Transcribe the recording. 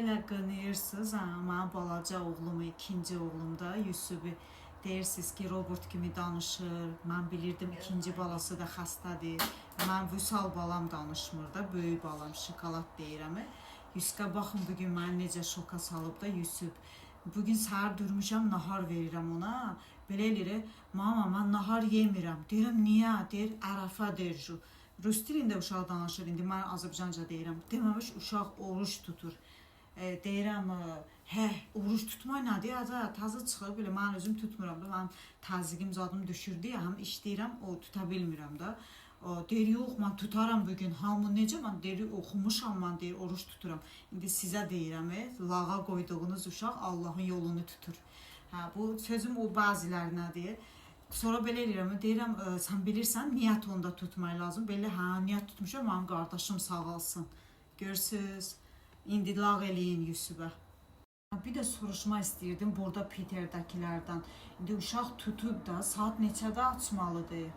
Elə qınayırsınız, ha, mənim balaca oğlumu, ikinci oğlum da Yusufu deyirsiniz ki, robot kimi danışır. Mən bilirdim ikinci balası da xəstədir. Mən Vüsal balam danışmır da, böyük balam şokolad deyirəm. Yusufa baxın bu gün məni necə şoka salıb da Yusuf. Bu gün səhər durmuşam, nahar verirəm ona. Belə eləyir, mama mən nahar yemirəm. Deyirəm niyə? Deyir Ərəfə deyir. Şu. Rus dilində uşaq danışır. İndi mən Azərbaycanca deyirəm. Deməmiş uşaq oruc tutur. Deyirəm, hə, oruc tutmaq nədir? Ada, təzə çıxıb belə mən özüm tutmuram da. Mənim təzyiqim zadım düşürdü ya, həm işləyirəm, o tuta bilmirəm də. O, deyir, yox, mən tutaram bu gün. Hamı necə mən deyir, oxumuşam mən deyir, oruc tuturam. İndi sizə deyirəm, lağa qoyduğunuz uşaq Allahın yolunu tutur. Hə, bu sözüm o bəzilərinədir. Sonra belə eləyirəm, deyirəm, sən bilirsən, niyyət onda tutmaq lazım. Belə, hə, niyyət tutmuşam, mənim qardaşım sağalsın. Görürsüz? İndi lağ eləyin Yusubə. Bir də soruşmaq istəyirdim burada Peterdəkilərdən. İndi uşaq tutub da saat neçədə açmalıdır?